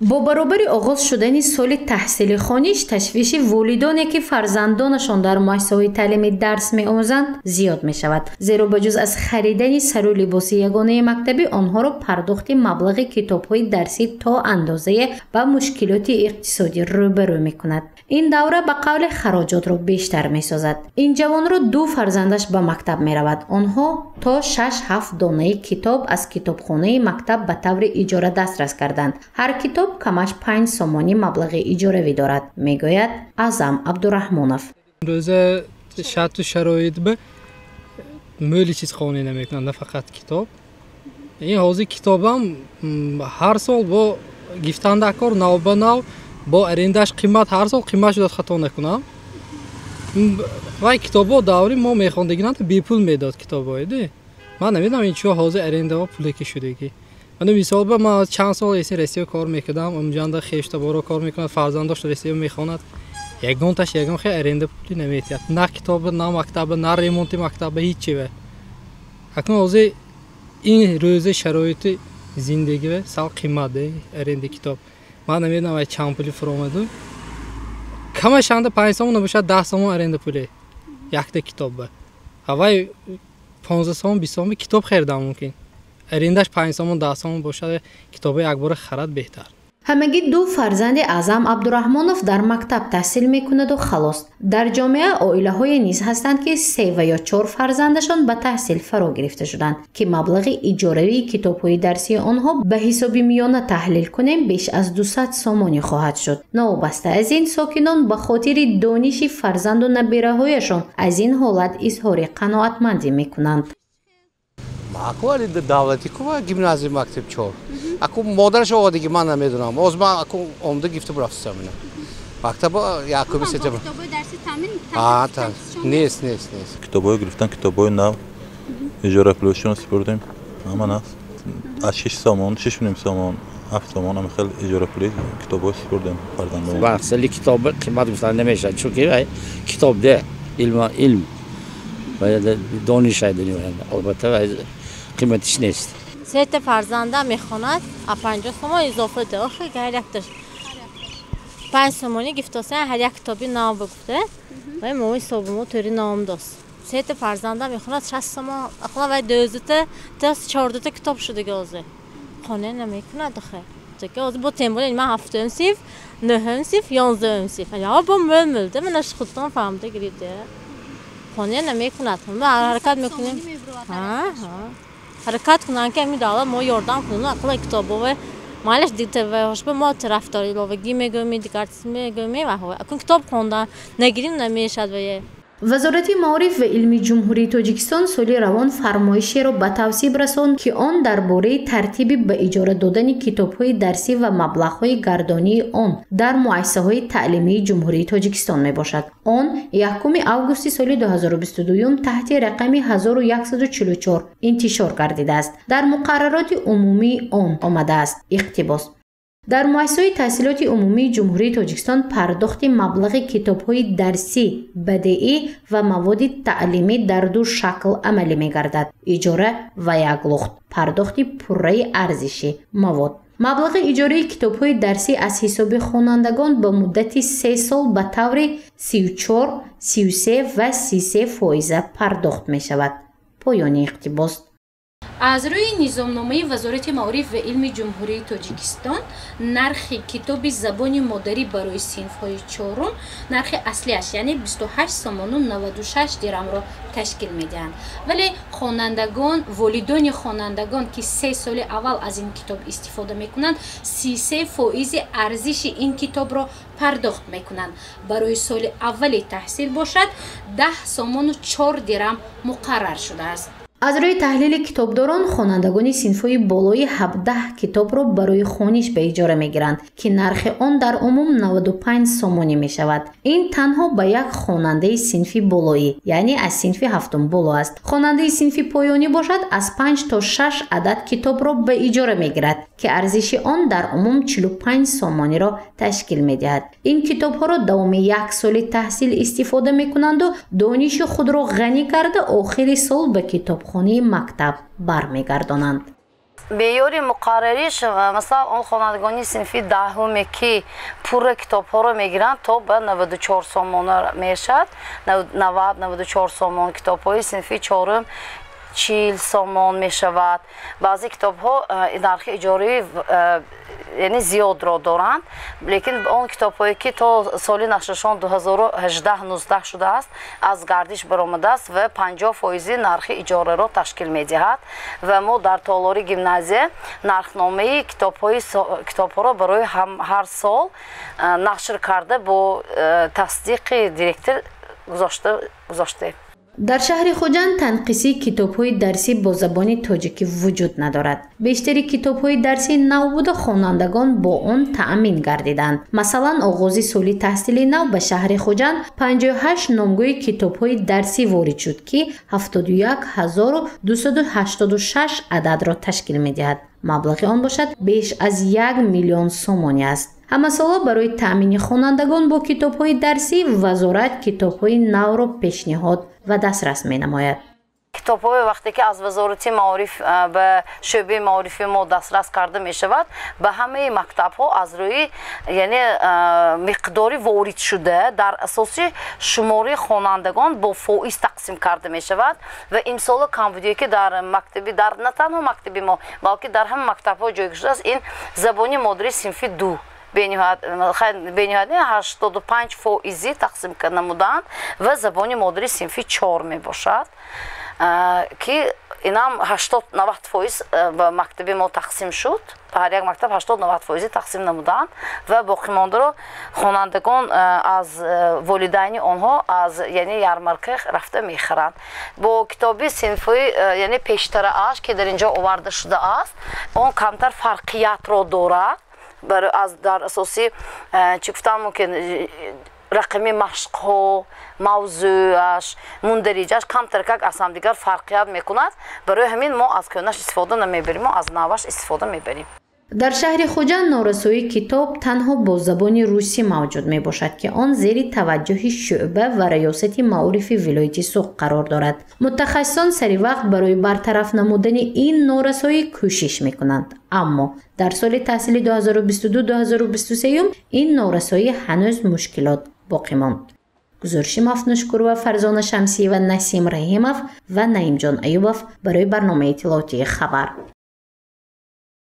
Бо баробари оғоз шудани соли таҳсили хониш, ташвиши волидоне, ки фарзандонашон дар муассисаҳои таълимӣ дарс меомӯзанд, зиёд мешавад. Зеро ба ҷуз аз харидани сару либоси ягонаи мактабӣ, онҳоро пардохти маблағи китобҳои дарсӣ то андозае ба мушкилоти иқтисодӣ рӯбарӯ мекунад. Ин давра ба қавле хароҷотро бештар месозад. Ин ҷавонро ду фарзандаш ба мактаб меравад. Онҳо то 6-7 донаи китоб аз китобхонаи мактаб ба таври иҷора дастрас карданд. Ҳар китоб камаш 5 сомонӣ маблағи иҷоравӣ дорад, мегӯяд Аъзам Абдураҳмонов. Рӯза шарту шароит ба мӯли чиз қонеъ намекунанд, на фақат китоб. Ин ҳозир китобам ҳар сол бо гифтандакор нав ба нав, бо арендаш қимат, ҳар сол қимат шудад, хато накунам. Вай китобҳо даври мо мехондагинанд, бепул медод китобҳои. Ман намедонам ин чо ҳозир арендаҳо пулеки шудагӣ. Ман мисол ба ман чанд сол эси Россия кор мекардам, онҷанда хештаборо кор мекунад, фарзандош Россия мехонад. Ягонташ ягон хел аренда пули наметиҳад. На китоба, на мактаба, на ремонти мактаба, ҳеҷ чиве. Акнун ҳозир ин рӯза шароити зиндагиве сал қимат арендаи китоб. Ман намедонам вай чанд пули фуромаду. Камаш анда 5 сомон набошад, 10 сомон аренда пули якта китобба. Вай 15 сомон, 20 сомон китоб харидам мумкин. Арендаш 5 сомон, 10 сомон бошад, китоби якбора харад беҳтар. Ҳамагӣ ду фарзанди Аъзам Абдураҳмонов дар мактаб таҳсил мекунаду халос. Дар ҷомеа оилаҳое низ ҳастанд, ки 3 ва ё 4 фарзандашон ба таҳсил фаро гирифта шуданд, ки маблағи иҷоравии китобҳои дарсии онҳо ба ҳисоби миёна таҳлил кунем беш аз 200 сомонӣ хоҳад шуд. Новобаста аз ин, сокинон ба хотири дониши фарзанду набираҳояшон аз ин ҳолат изҳори қаноатмандӣ мекунанд. Аку али давлати ку гимназия мактаб 4. Аку модараш овадиги ман намедонам. Оз ман аку омда гифта бурафтам ина. Мактаба якуми сентябр. Китобҳои дарсӣ таъмин? А, та. Нест, нест, нест. Китобҳои гирифтан, китобҳои нав иҷора пулашон супурдем. Ҳама наст. Аз 6 сомон, 6.5 сомон, 7 сомон ҳама хел иҷора пули китобҳо супурдем фарзандон. Масъали китоб қимат гуфтан намешавад, чунки китоб де илм, илм ва дониш албатта қиматиш нест. Сета фарзанда мехонад, а 50 сомон изофа де. Охи ҳар якташ 5 сомонӣ гифтосан, ҳар як китоби нав бигуфта. Вай мо ҳисоби мо тӯри ном дост. Сета фарзанда мехонад 60 сомон, ақлан вай 12 та, 14 та китоб шудагӣ ҳозир. Қонеъ намекунад охи. Чунки ҳозир бо темболи ман 7-ум синф, 9-ум синф, 11-ум синф. Я бо мӯл-мӯл де, мана худтон фаҳмида гирид. Қонеъ намекунад. Мо ҳаракат мекунем. Ҳа, ҳа. Ҳаракат кунанд, ки ҳамин давлат мо ёрдам кунад, ақлан китобҳо майлаш дигар мо тарафдори иловагӣ мегӯем, дигар чиз мегӯем, акун китоб хондан нагирим намешавад вае. Вазорати маориф ва илми Ҷумҳурии Тоҷикистон соли равон фармоишеро ба тавсиб расонд, ки он дар бораи тартиби ба иҷора додани китобҳои дарсӣ ва маблағҳои гардонии он дар муассисаҳои таълимии Ҷумҳурии Тоҷикистон мебошад. Он 1 августи соли 2022 таҳти рақами 1144 интишор гардидааст. Дар муқаррароти умумии он омадааст: иқтибос. Дар муассисаҳои таҳсилоти умумии Ҷумҳурии Тоҷикистон пардохти маблағи китобҳои дарсӣ, бадеӣ ва маводи таълимӣ дар ду шакл амалӣ мегардад: иҷора ва яклухт, пардохти пурраи арзиши мавод. Маблағи иҷораи китобҳои дарсӣ аз ҳисоби хонандагон ба муддати 3 сол ба таври 34, 33 ва 33 фоиза пардохт мешавад. Поёни иқтибос. Аз рӯи низомномаи Вазорати маориф ва илми Ҷумҳурии Тоҷикистон нархи китоби забони модарӣ барои синфҳои чорум нархи аслиаш, яъне 28 сомону 96 дирамро ташкил медиҳанд. Вале хонандагон, волидони хонандагон, ки 3 соли аввал аз ин китоб истифода мекунанд, 33 фоизи арзиши ин китобро пардохт мекунанд. Барои соли аввали таҳсил бошад 10 сомону 4 дирам муқаррар шудааст. Аз рӯи таҳлили китобдорон, хонандагони синфҳои болои 17 китобро барои хониш ба иҷора мегиранд, ки нархи он дар умум 95 сомонӣ мешавад. Ин танҳо ба як хонандаи синфи болоӣ, яъне аз синфи ҳафтум боло аст. Хонандаи синфи поёнӣ бошад аз 5 то 6 адад китобро ба иҷора мегирад, ки арзиши он дар умум 45 сомониро ташкил медиҳад. Ин китобҳоро давоми як соли таҳсил истифода мекунанду дониши худро ғанӣ карда охири сол ба китобхонаи мактаб бармегардонанд. Меъёри муқаррариш, масалан, он хонандагони синфи даҳуме, ки пурра китобҳоро мегиранд, то ба 94 сомона мешавад, 90, 94 сомон. Китобҳои синфи чорум 40 сомон мешавад. Баъзе китобҳо нархи иҷораи, яъне, зиёдро доранд, лекин он китобҳое, ки то соли нашршон 2018-19 шудааст, аз гардиш баромадааст ва 50 фоизи нархи иҷораро ташкил медиҳад. Ва мо дар толори гимназия нархномаи китобҳоро барои ҳар сол нашр карда, бо тасдиқи директор гузоштем. Дар шаҳри Хуҷанд танқисии китобҳои дарсӣ бо забони тоҷикӣ вуҷуд надорад. Бештари китобҳои дарсӣ нав буда, хонандагон бо он таъмин гардиданд. Масалан, оғози соли таҳсили нав ба шаҳри Хуҷанд 58 номгӯи китобҳои дарсӣ ворид шуд, ки 71 286 ададро ташкил медиҳад. Маблағи он бошад, беш аз 1 миллион сомонӣ аст. Ҳамасола барои таъмини хонандагон бо китобҳои дарсӣ вазорат китобҳои навро пешниҳод ва дастрас менамояд. Китобҳое, вақте ки аз Вазорати маориф ба шӯъбаи маорифи мо дастрас карда мешавад, ба ҳамаи мактабҳо аз рӯи, яъне, миқдори воридшуда дар асоси шумори хонандагон бо фоиз тақсим карда мешавад. Ва имсола камбудие, ки дар мактаби, дар на танҳо мактаби мо, балки дар ҳама мактабҳо ҷойгир шудааст, ин забони модари синфи ду бениҳоят 85 фоизӣ тақсим намуданд ва забони модари синфи чор мебошад, ки инам 80-90 фоиз ба мактаби мо тақсим шуд. Ба ҳар як мактаб 80-90 фоизӣ тақсим намуданд ва боқимондаро хонандагон аз волидайни онҳо аз, яъне, ярмарка рафта мехаранд. Бо китоби синфи, яъне, пештарааш, ки дар ин ҷо оварда шудааст, он камтар фарқиятро дорад. Аз дар асоси чӣ гуфтан мумкин, рақами машқҳо, мавзӯаш, мундариҷаш камтаркак аз ҳамдигар фарқият мекунад. Барои ҳамин мо аз кӯҳнаш истифода намебарем, мо аз наваш истифода мебарем. Дар шаҳри Хуҷанд норасоии китоб танҳо бо забони русӣ мавҷуд мебошад, ки он зери таваҷҷӯҳи шӯъба ва раёсати маорифи вилояти Суғд қарор дорад. Мутахассисон сари вақт барои бартараф намудани ин норасоӣ кӯшиш мекунанд, аммо дар соли таҳсили 2022-2023 ин норасоӣ ҳанӯз мушкилот боқӣ монд. Гузориши Мафнушкурова, Фарзона Шамсиева, Насим Раҳимов ва Наимҷон Аюбов барои барномаи иттилоотии «Хабар».